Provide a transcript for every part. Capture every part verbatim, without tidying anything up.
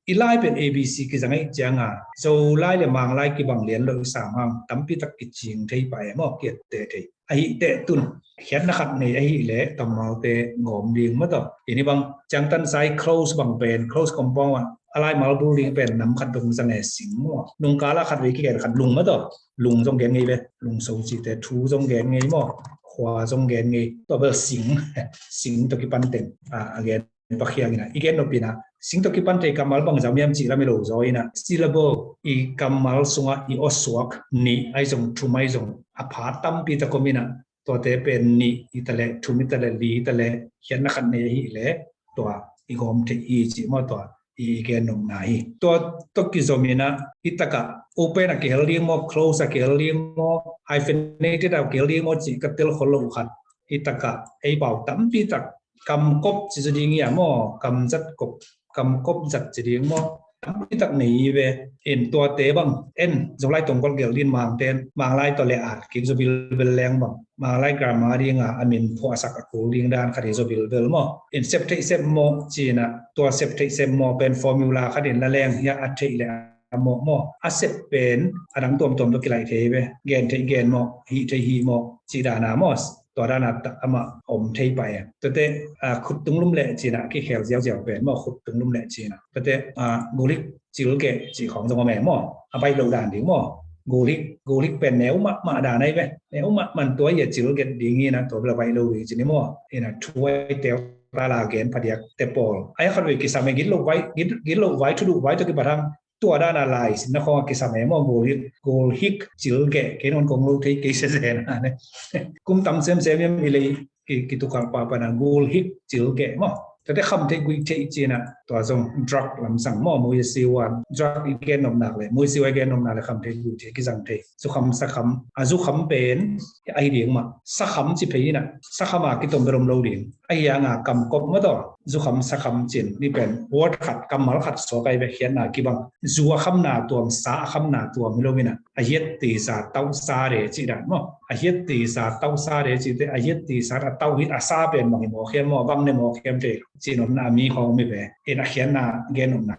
I lai pen A B C kizang ahih cianga Zolai le Manglai kibang lian lo i sam hang tampi tak kicing thei pah e maw, kiatte thei. Ahih teh tun khiatna khat nei ahih leh kammalte gawm ding maw tawh. Ini bang ciangtan sai close bang pen close compound ah a laimal bul ding pen nam khat dong zang e, sing maw. Nungkala khat vei kigen khat lung maw tawh. Lung zong gen ngei ve, lung so cite thu zong gen ngei maw, khua zong gen ngei. Tua bel sing, sing tawh kipan teng a gen pakhiang ina i gen nopina sing tawh kipan thei kammal bang zau miam cih lam i lo zaw ina syllable i kammal sungah i awsuak nih ahi zong thum ahi zong a pha tampi tak om ina tuate pen nih i taleh thum i taleh li i taleh khiatna khat nei ahih leh tua i gawm thei hi cih maw tua i gen nopna hi. Tua tawh kizom ina hi takah open a kihel ding maw, close a kihel ding maw, hyphenated a kihel ding maw cih ka tel khol lo khat. Hi takah ei pau tampi tak kamkop ci zu ding ia maw, kamzat kop, kamkop zat ci ding maw, tampi tak nei hi ve. In tuate bang en Zolai tongkol gel din Mangten Manglai tawh le at kik zu bilbel leng bang Manglai grammar dinga a min phuahsak a kul ding dan khat hi zu bilbel maw. In sep theih sep mawh cina tua sep theih sep mawh pen formula khat in la leng hia a theih le a mawh maw. A sep pen a dang tuamtuam tawh kilaih thei hi ve. Gen theih gen mawh, hih theih hih mawh cih dana maw. Tua dana amah om thei pah e. Tuate khut tunglum leh cina kikhel ziauziau pen maw, khut tunglum leh cina. Tuate gulik cilgeh cih khawng zong om e maw. A baih loh dan ding maw. Gulik, gulik pen neu mahmah dan ahi ve. Neu mahmah tua ia cilgeh ding ina tua bela baih lo ding cini maw. Ina thu ai teu tala gen phadiak te pawl. Ai khat vei kisam e gitloh vai, gitloh vai, thuduh vai tawh kipat hang tua dana lai sinna khawng a kisam e maw, gulhik, gulhik cilgeh kei non kong lo thei kei sesena ne. Kum tam semsem iam i lei kitukalh pahpahna gulhik cilgeh maw. Tuate kham theih guih theih cina tua zong drug lamsang maw, muisiuan drug i gen nopnak le muisiu i gen nopnak le kham theih guih theih kizang thei. Zukham sakham, a zukham pen ahi ding mah, sakham ci phei ina sakham a kitom berom lo ding. Ahi anga kamkop maw tawh zukham sakham cin ni pen word khat kammal khat suak ahi ve, khiatna kibang. Zu a khamna tuam, sa a khamna tuam hi lo ina a hiat tisa tauh sa de cih dan maw. A hiat tisa tauh sa de cihte a hiat tisa a tauh hit a sa pen bang hi mawkhiam maw, bang ne mawkhiam thei cih nopna a mi khawng mi ve. In a khiatna gen nopna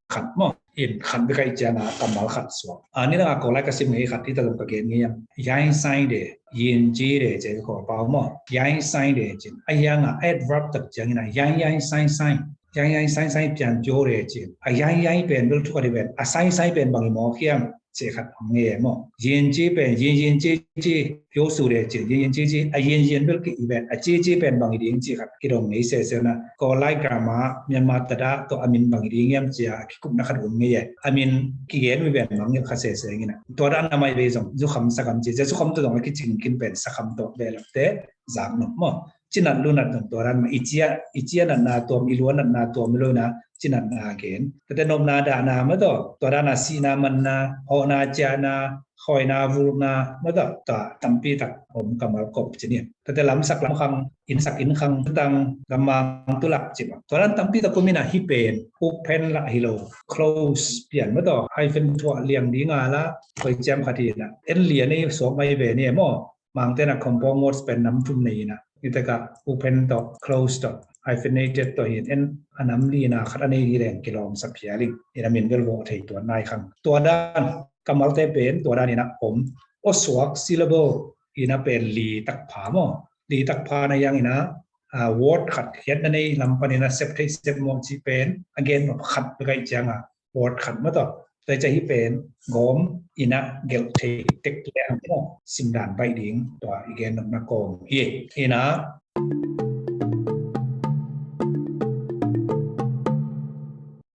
khat maw. In khat bek ahi cianga kammal khat suak. A ni danga kawlai ka sim ngei khat hita zong ka gen ngei am. Yaing sai de, yin ji de, ce ka kawl pau maw. Yaing sai de cin. A hianga adverb tak ciangina yaing yaing sai sai. Yaing yaing sai sai pian pio de cin. A yaing yaing pen bel thuk a di pen a sai sai pen bang i mawkhiam. Ce khat ang ngei maw. Yin ji pen yin yin ji ji. Pio su de cin yin yin ji ji, a yin yin bel ki i pen a ji ji pen bang i ding ci khat kidong ngei sesena. Kawlai grammar Myanmar tada tawh a min bang i ding iam cia a kikupna khat um ngei e. A min kigen mi pen bang ngel kha sese ngina. Tua dan a mai vei zong zukham sakham ci, zukham tawh zong a kicingkin pen sakham tawh ve lapte zak nop maw. Cinat lunat zong tua dan ma i cia, i cia natna tuam, i lua natna tuam, i lona cinatna gen. Tuate nopna dahna maw tawh tua dana sihna manna, hawhna ciahna, khawina vulhna maw tawh tua tampi tak om kammal kop ci ni. Tuate lamsak lamkhang, innsak innkhang, tutang gammang tulak ci bang tua dan tampi tak kum ina hi pen ukphen lah hi lo, close pian maw tawh hyphen thuah liang dinga la koi ciam khat hi la en lian ei suak mai ve ni maw. Mangtena compound words pen nam thum nei ina. Nitakah ukphen tawh, close tawh, hyphenated tawh hin en a nam lina khat a nei hi leng kilawm sa phial ing. Ina min bel vawh thei tuan nai khang. Tua dan kammalte pen tua dan ina om. Awsuak syllable ina pen li takpha maw. Li takpha na yang ina word khat khiatna nei lam pan ina sep thei sep mawh cih pen a gen mawh khat bek ahi cianga word khat maw tawh. Tua i ca hi pen gawm ina gelh thei tek le ang maw simdan baih ding tua i gen nopna kawm hi. Ina